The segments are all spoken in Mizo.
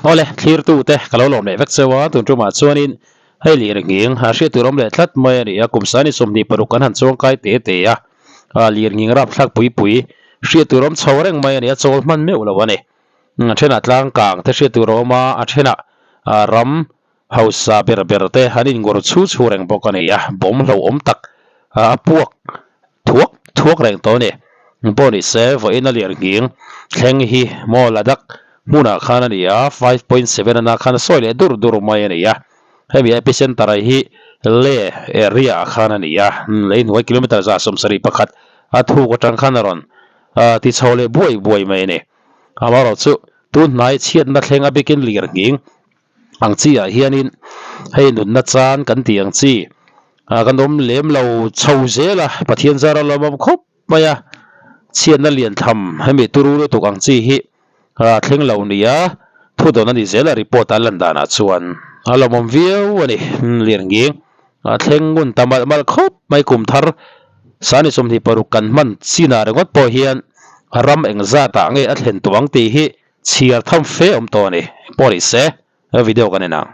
Awle, thlirtute ka lo lawm leh vek cheu a, tun tumah chuanin hei lir nghing a hriat tur awm leh tlat mai a ni a, kum sani 26 kan han chuang kai te te a, lir nghing rapthlak pui pui hriat tur awm chho reng mai a ni a, chawl hman meuh lo a ni. A thenah tlang kang te hriat tur a awm a, a thenah ram hausa ber ber te an inngawr chhu chhu reng bawk a ni a, bawm hlauhawm tak a puak thuak thuak reng tawh a ni. Pawh ni se, vawiin a lian nghing thleng hi maw Ladakh hmunah khan a ni a, 5.7 ana khan a sawi leh dur dur mai a ni a. Hemi epicenter hi Leh area ah khan a ni a, lei hnuai kilometer 171 a thuk atang khan a rawn ti chho leh buai buai mai a ni. Amaherawhchu tun hnai chhiatna thleng a bikin lir nghing ang chi ah hianin hei nunna chan kan tih ang chi ah kan awm lem lo chho zel a, Pathian zar a lawmawm khawp mai a, chhiatna lian tham hemi turu lutuk ang chi hi a thleng lo nia thu dawn a ni zel a report a lan danah chuan a lawmawm viau a ni lian nghing a thleng ngun ta malh malh khawp mai kum thar sani 26 kan hman chinah ringawt pawh hian ram engzat ah nge a thlen tawh ang tih hi Chhiar tham fe awm tawh a ni. Pawh ni se, video kan en ang.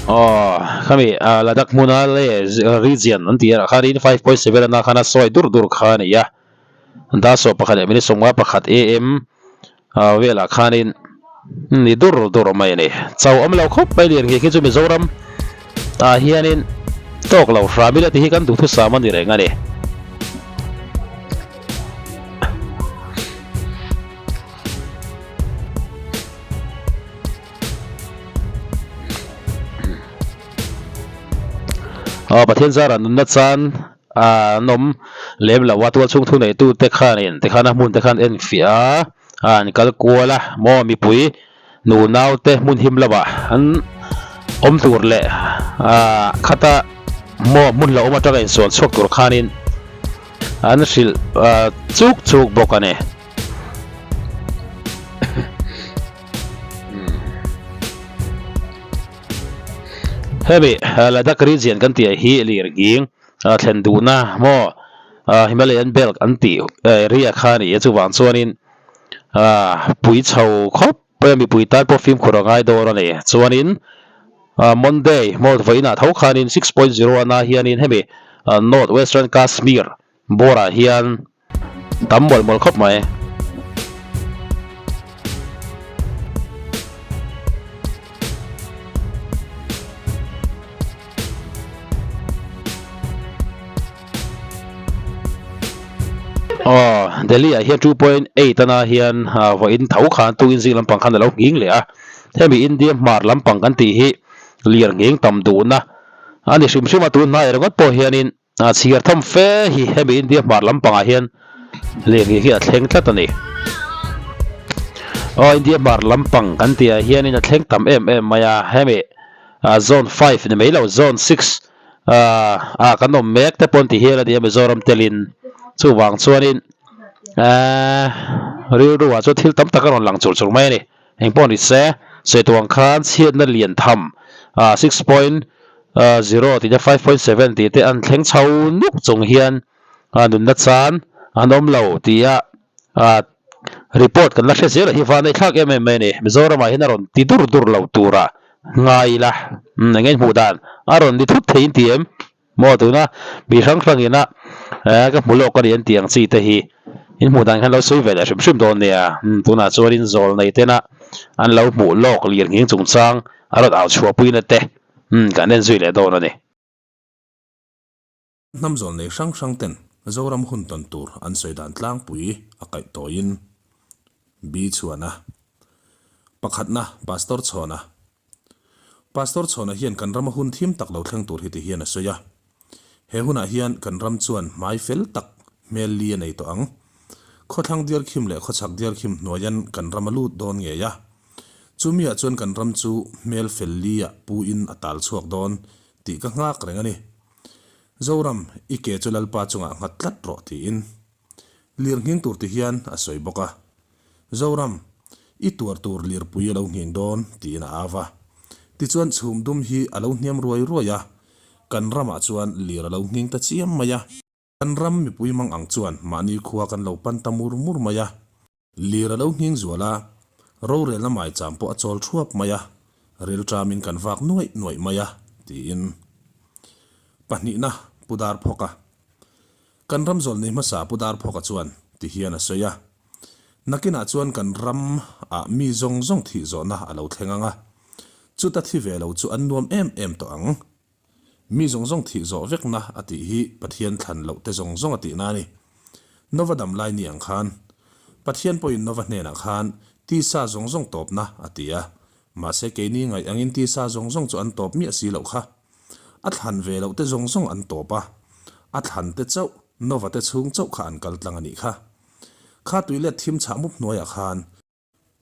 Aw, khami Ladakh hmuna le region an tih ah khanin 5.7 ana khan a sawi dur dur kha a ni a. Dar 11:51 am velah khanin ni dur dur mai a ni. Chau awm lo khawp mai lian nge khi chu Mizoram ah hianin tawk lo hram ila tih hi kan duhthusam a ni reng a ni. Aw Pathian zara nunna chan an awm lem lo a tual chhung thu neitu te khanin tikhan a hmun te khan en fiah a an kal kual a maw mipui nu nau te hmun him lamah an awm tur leh ah khata maw hmun lo awm atanga insual chhuak tur khanin an hrilh ah chuk chuk bawk a ni. Hemi Ladakh region kan tih hi lir ging thlen duhna maw Himalayan belt an tih area kha a ni a chuvang chuanin pui chho khawp mai a mipui tan pawh fimkhur a ngai dawn a ni chuanin Monday maw vawiinah tho khanin 6.0 ana hianin hemi North Western Kashmir bawrah hian Tam mawlh mawlh khawp mai. Aw, Delhi ah hian 2.8 ana hian vawiin tho khan tukin zing lampang khan a lo nghing leh a. Hemi India hmar lampang kan tih hi lir nghing tam duhna a ni hrim hrim a, tun hnai ringawt pawh hianin A chhiar tham fe hi hemi India hmar lampangah hian lirnghing hi a thleng tlat a ni. Aw India hmar lampang kan tih ah hianin a thleng tam em em mai a, hemi zone 5 ni mai lo zone 6 ah kan awm mek te pawh an ti hial a ni a Mizoram telin chuvang chuanin rilru ah chuan thil tam tak a rawn lang chur chur mai a ni. Engpawh ni se, sawi khan chhiatna lian tham 6.0 tih te 5.7 tih te an thleng chho nuk chung hian nunna chan an awm lo tia report kan la hre zel a hi van ei thlak em em mai a ni. Mizoramah hian a rawn ti dur dur lo tura ngai ila eng nge hmuh dan a rawn ni thut thei in ti em? Maw tuna mi hrang hrang ina ka hmu lawk a ni an tih ang chi te hi in hmuh dan khan lo sawi ve leh hrim hrim dawn nia. Tunah chuan in zawl nei tena an lo hmuh lawk lir nghing chungchang a rawn au chhuahpuina te kan en zui leh dawn a ni. Hnam zawl nei hrang hrang ten Zoram hun tawn tur an sawi dan tlangpui a kaih tawiin B chhuana pakhatna Pastor Chhawna Pastor Chhawna hian kan rama hun thim tak lo thleng tur hi ti hian a sawi a. He hunah hian kan ram chuan hmai fel tak hmel li a nei tawh ang. Khawthlang diarkhim leh khawchhak diarkhim hnuaian kan ram a lut dawn ngei a. Chumiah chuan kan ram chu hmel fel li ah pu in a tal chhuak dawn tih ka nghak reng a ni. Zoram, i ke chu Lalpa chungah nghat tlat rawh tiin. Lir nghing tur ti hian a sawi bawk a. Zoram, I tuar tur lirpui a lo nghing dawn, tiin a au va. Tichuan chhum dum hi a lo hniam ruai ruai a, kan ramah chuan lir a lo nghing ta chiam mai a. Kan ram mipui mang ang chuan mahni khua kan lo pan ta mur mur mai a. Lir a lo nghing zual a, rorelna maicham pawh a chawl thuap mai a, rilṭamin kan vak nuaih nuaih mai a, tiin. Pahnihna, Pu Darphawka. Kan ram zawlnei hmasa Pu Darphawka chuan ti hian a sawi a, Nakinah chuan kan ram ah mi zawng zawng thih zawhna a lo thleng ang a, chuta thi ve lo chu an nuam em em tawh ang. Mi zawng zawng thih zawh vekna a tih hi Pathian thlan loh te zawng zawng a tihna a ni. Nova dam lai ni ang khan Pathian pawhin Nova hnenah khan tisa zawng zawng tawpna a ti a, mahse keini ngaih angin tisa zawng zawng chu an tawp miah si loh kha. A thlan ve loh te zawng zawng an tawp a, a thlan te chauh Nova te chhung chauh kha an kal tlang a nih kha. Kha tuilet thim chhah mup hnuaiah khan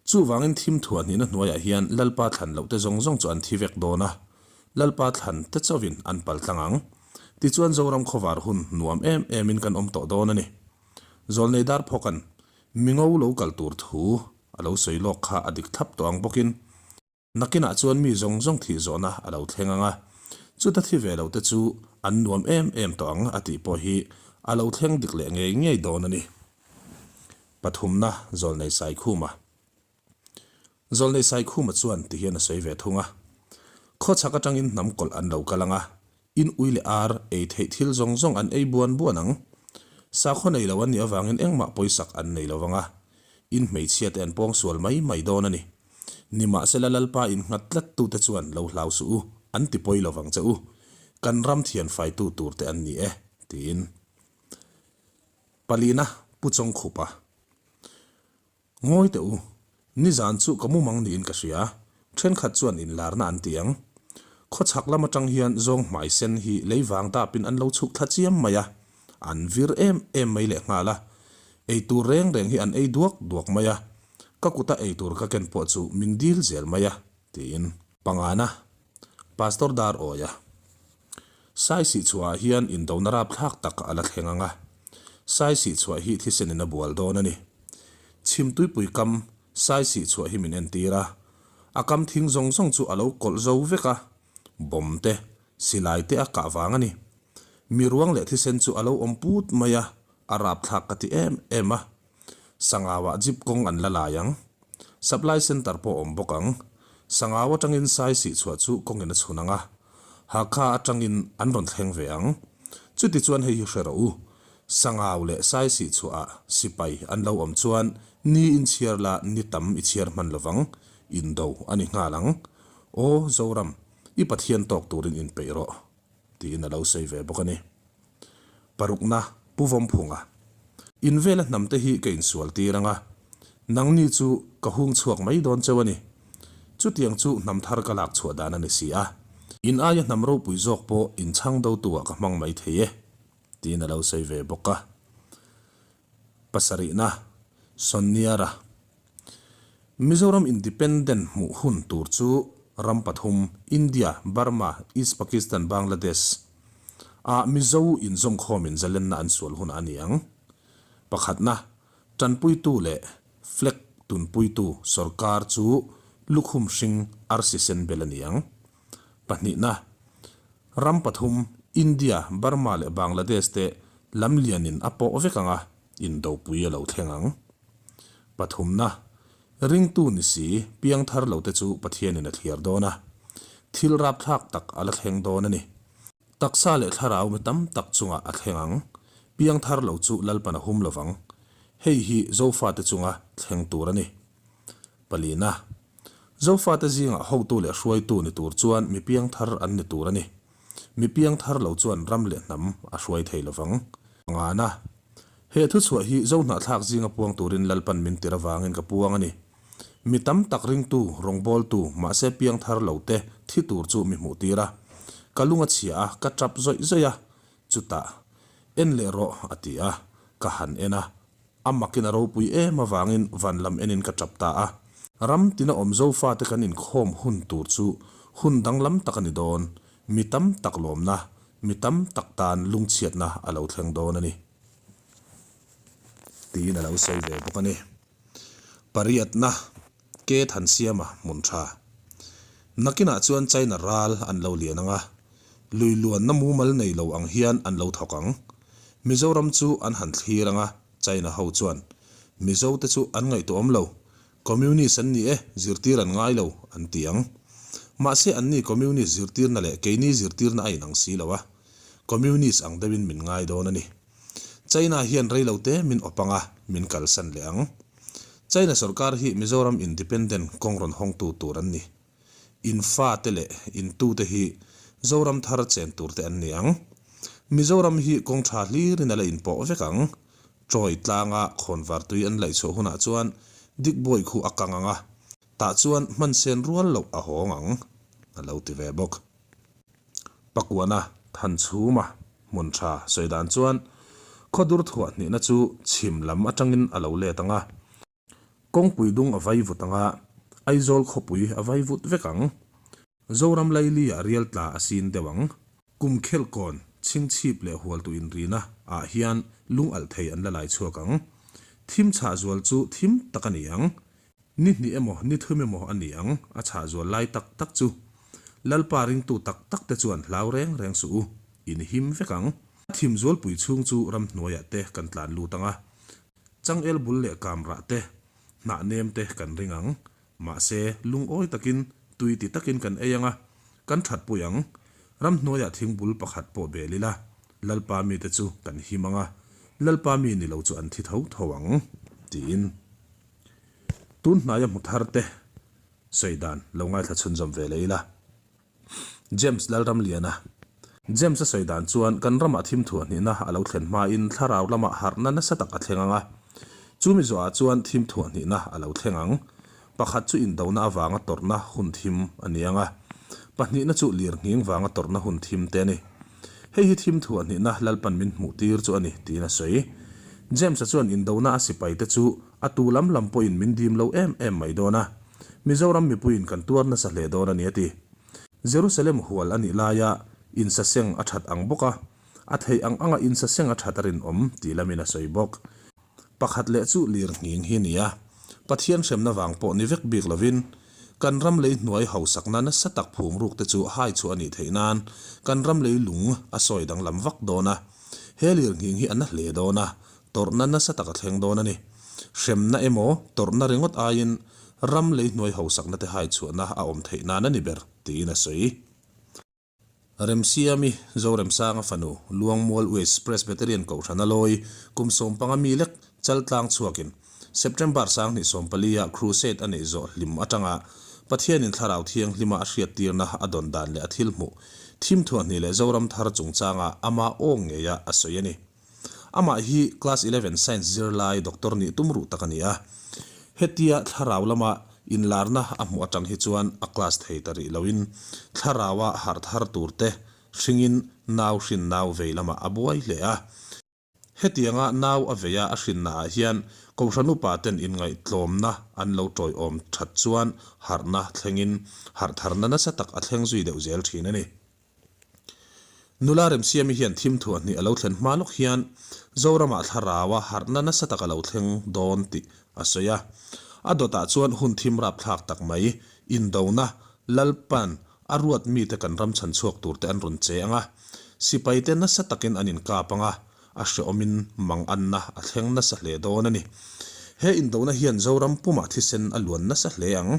Chuvangin thim thuah hnihna hnuaiah hian Lalpa thlan lohte zawng zawng chu an thi vek dawn a, Lalpa thlan te chauhin an pal tlang ang. Tichuan Zoram khawvar hun nuam em emin kan awm tawh dawn a ni. Zawlnei Darphawka'n mingo lo kal tur thu a lo sawi lawk kha a dik thlap tawh ang bawkin, Nakinah chuan mi zawng zawng thih zawhna a lo thleng ang a, chuta thi ve lote chu an nuam em em tawh ang a tih pawh hi a lo thleng dik leh ngei ngei dawn a ni. Pathumna, Zawlnei Saikhuma Zawlnei Saikhuma chuan ti hian a sawi ve thung a, Khawchhak atangin hnam kawlh an lo kal ang a, In ui leh ar ei theih thil zawng zawng an ei buan buan ang. Sakhaw nei lo an nih avangin engmah pawisak an nei lo vang a, in hmeichhia te an pawngsual mai mai dawn a ni. Nimahsela Lalpa in nghat tlat tute chuan lo hlau suh u, an ti pawi lo vang che u. Kan ram thian faitu tur te an ni e, tiin. Palina Pu Chawngkhupa. Ngawi teh u, nizan chu ka mumang niin ka hria, thenkhat chuan inlarna an ti ang. Khawchhak lam atang hian zawng hmai sen hi lei vang dapin an lo chhuk thla chiam mai a, an vir em em mai lehnghal a. Eitur reng reng hi an ei duak duak mai a, ka kuta eitur ka ken pawh chu min dil zel mai a, tiin. Pangana, Pastor Dar Awia. Sai sihchhuahah hian indona rapthlak tak a la thleng ang a, sai sihchhuah hi thisenin a bual dawn a ni. Chhimtuipui kam sai sihchhuah hi min entir a, a kam thing zawng zawng chu a lo kawlh zo vek a, bomb te, silai te a kah vang a ni. Mi ruang leh thisen chu a lo awm put mai a, a rapthlak ka ti em em a. Sangauah jeep kawng an la lai ang. Supply centre pawh awm bawk ang. Sangau atangin sai sihchhuah chu kawngin a chhun ang a. Hakha atangin an rawn thleng ve ang. Chuti chuan hei hi hre rawh u. Sangau leh sai sihchhuahah sipai an lo awm chuan ni in chhiar la ni tam i chhiar hman lovang. Indo a ni nghal ang. Aw Zoram, i Pathian tawk turin inpeih rawh. Tiin a lo sawi ve bawk a ni. Parukna, Pu Vawmphunga. In vela hnamte hi ka insual tir ang a, nangni chu ka hung chhuak mai dawn cheu a ni. Chutiang chu hnam thar ka lak chhuah dan a ni si a. In aia hnam ropui zawk pawh inchhang dotu-ah ka hmang mai thei e, tiin a lo sawi ve bawk a. Pasarihna, Sonniara. Mizoram Independent hmuh hun tur chu ram pathum, India, Burma, East Pakistan, Bangladesh, ah Mizo inzawmkhawmin zalenna an sual hunah a ni ang. Pakhatna, tanpuitu leh flag tunpuitu sorkar chu lukhum hring arsi sen bel a ni ang. Pahnihna, ram pathum, India, Burma leh Bangladesh te lamlianin a pawh vek ang a, indopui a lo thleng ang. Pathumna, ringtu ni si, piangthar lote chu Pathianin a thliar dawn a, thil rapthlak tak a la thleng dawn a ni. Taksa leh thlarau mi tam tak chungah a thleng ang, piangthar lo chu Lalpan a hum lovang. Hei hi Zofate chunga thleng tur a ni. Palina, Zofate zingah hotu leh hruaitu ni tur chuan mi piangthar an ni tur a ni. Mi piangthar lo chuan ram leh hnam a hruai thei lovang. Pangana, He thuchhuah hi Zohnahthlak zinga puang turin Lalpan min tir avangin ka puang a ni. Mi tam tak ringtu, rawngbawltu, mahse piangthar lo te thi tur chu mi hmuh tir a. Ka lung a chhia a, ka tap zawih zawih a. Chutah, En leh rawh, a ti a. Ka han en a. A makin a ropui em avangin van lam enin ka tap ta a. Ram tina awm Zofate kan inkhawm hun tur chu hun danglam tak a ni dawn. Mi tam tak lawmna, mi tam tak tan lungchhiatna a lo thleng dawn a ni. Tiin a lo sawi ve bawk a ni. Pariatna. Ke Thansiama hmun tha. Nakinah chuan China ral an lo lian ang a, lui luanna mumal nei lo ang hian an lo thawk ang. Mizoram chu an han thlir ang a, China ho chuan Mizo te chu an ngaihtuahawm lo, Communist an ni e, zirtir an ngai lo, an ti ang. Mahse anni Communist zirtirna leh keini zirtirna a inang si lo a, Communist ang deuhin min ngai dawn a ni. China hian reilote min awp ang a, min kalsan leh ang. China sorkar hi Mizoram Independent kawng rawn hawngtu tur an ni. In fate leh in tute hi Zoram thar chen turte an ni ang. Mizoram hi kawng tha hlirin a la inpawh vek ang. Troy tlanga khawnvar tui an laih chhuah hunah chuan Digboi khu a kang ang a, tah chuan hman sen rual loh a hawng ang, a lo ti ve bawk. Pakuana Thanchhuma hmun tha sawi dan chuan khawdur thuah hnihna chu chhim lam atangin a lo let ang a. Kawngpui dung a vai vut ang a, Aizawl khawpui a vai vut vek ang. Zoram Laili ah rial tla a sin deuh ang. Kum khelhkawn, chhingchhip leh hualtu inrina ah hian lung alh thei an la lai chhuak ang. Thim chhah zual chu thim tak a ni ang. Ni hnih emaw, ni thum emaw a ni ang, a chhah zual lai tak tak chu. Lalpa ringtu tak tak te chuan hlau reng reng suh u, in him vek ang. A thim zualpui chhung chu ramhnuaiah te kan tlan lut ang a, changel bul leh kamrah te, hnah nem te kan ring ang. Mahse, lungawi takin, tui ti takin kan ei ang a, kan thatpui ang. Ramhnuaiah thingbul pakhat pawh bel ila, Lalpa mite chu kan him ang a, Lalpa mi ni lo chu an thi tho tho ang, tiin. Tun hnaia hmu thar te sawi dan lo ngaithla chhunzawm ve leh ila. James Lalramliana. James a sawi dan chuan kan ramah thim thuah hnihna a lo thlen hmain thlarau lamah harhna nasa tak a thleng ang a. Chumi zawhah chuan thim thuah hnihna a lo thleng ang. Pakhat chu indona avanga tawrhna hun thim a ni ang a. Pahnihna chu lirnghing vanga tawrhna hun thim te a ni. Hei hi thim thuah hnihna Lalpan min hmuh tir chu a ni, tiin a sawi. James-a chuan indona a sipaite chu a tu lam lam pawhin min dim lo em em mai dawn a. Mizoram mipuiin kan tuar nasa hle dawn a ni a ti. Jerusalem hual a nih laia insaseng a that ang bawk a, a theih ang anga insaseng a that a rinawm tih lamin a sawi bawk. Pakhat leh chu lir nghing hi nia, Pathian hremna vang pawh ni vek bik lovin, kan ram lei hnuai hausakna nasa tak phum ruk te chu hai chhuah a nih theih nan kan ram lei lung a sawi danglam vak dawn a. He lir nghing hi a na hle dawn a, tawrhna nasa tak a thleng dawn a ni. Hremna emaw tawrhna ringawt aiin ram lei hnuai hausakna te hai chhuahna a awm theih nan a ni ber, tiin a sawi. Remsiami, Zoremsanga fanu, Luangmual West Presbyterian Kohhran a lawi, kum 15 mi lek chal tlang chhuakin September 2014 ah Crusade a neih zawh hlim atanga Pathianin Thlarau Thianghlima a hriattirna a dawn dan leh a thil hmuh thim thuahhnih leh Zoram thar chungchanga ama aw ngeia a sawi a ni. Amah hi Class 11 Science zirlai Doctor nih tum ruh tak a ni a. Hetia thlarau lama inlarna a hmuh atang hi chuan a class thei ta rih loin thlaraua harh thar tur te hringin nau hrin nau vei lamah a buai hle a. Hetianga nau a veia a hrinnaah hian Kohhran upa ten inngaihtlawmna an lo tawiawm that chuan harhna thlengin harh tharna nasa tak a thleng zui deuh zel thin a ni. Nula Remsiami hian thim thuah hnih a lo thlen hma lawk hian Zoramah thlaraua harhna nasa tak a lo thleng dawn tih a sawi a. A dawtah chuan hun thim rapthlak tak mai, indona, Lalpan a ruat mite kan ram chhan chhuak turte an rawn che ang a, sipaite nasa takin an inkap ang a, a hreawmin manganna a thleng nasa hle dawn a ni. He indona hian Zoram pumah thisen a luan nasa hle ang.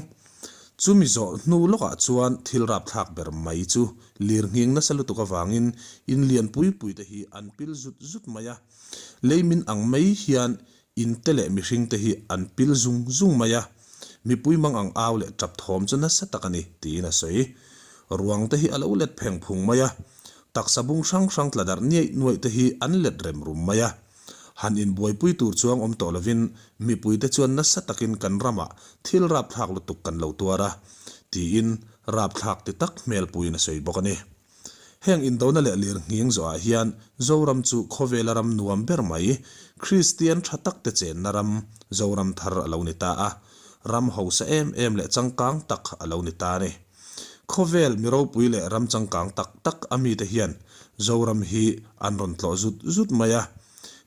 Chumi zawh hnu lawkah chuan thil rapthlak ber mai chu lir nghing nasa lutuk avangin in lian pui pui te hi an pil zut zut mai a. Lei min ang mai hian in te leh mihring te hi an pil zung zung mai a. Mipui mang ang au leh tap thawm chu nasa tak a ni, tiin a sawi. Ruang te hi a lo let pheng phung mai a. Taksa bung hrang hrang tla darh niaih nuaih te hi an let rem rum mai a. Han inbuaipui tur chuang awm tawh lovin mipuite chuan nasa takin kan ramah thil rapthlak lutuk kan lo tuar a, tiin rapthlak ti tak hmelpuiin a sawi bawk a ni. Heng indona leh lirnghing zawhah hian Zoram chu khawvela ram nuam ber mai, Kristian tha takte chenna ram, Zoram thar a lo ni ta a, ram hausa em em leh changkang tak a lo ni ta a ni. Khawvel mi ropui leh ram changkang tak tak a mite hian Zoram hi an rawn tlawh zut zut mai a.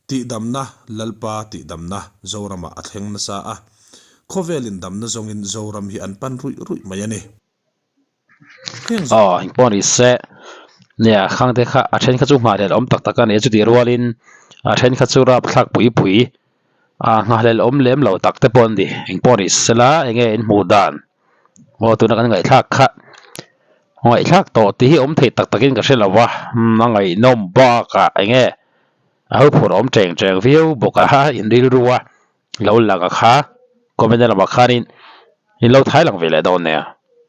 Tihdamna, Lalpa tihdamna Zoramah a thleng nasa a. Khawvelin damna zawngin Zoram hi an pan ruih ruih mai a ni. Heng Aw, engpawh ni se, nia khangte kha a then kha chu nghahhlelh awm tak tak a ni a, chutih rualin a then kha chu rapthlak pui pui a nghahhlelh awm lem lo tak te pawh an ni. Engpawh ni sela enge in hmuh dan aw tuna kan ngaihthlak kha ngaihthlak tawh tih hi awm thei tak takin ka hre lo va, a ngaihnawm bakah enge a ho phur awm teng teng viau bawk a in rilru a. Lo lang a kha comment lamah khanin in lo thai lang ve leh dawn nia.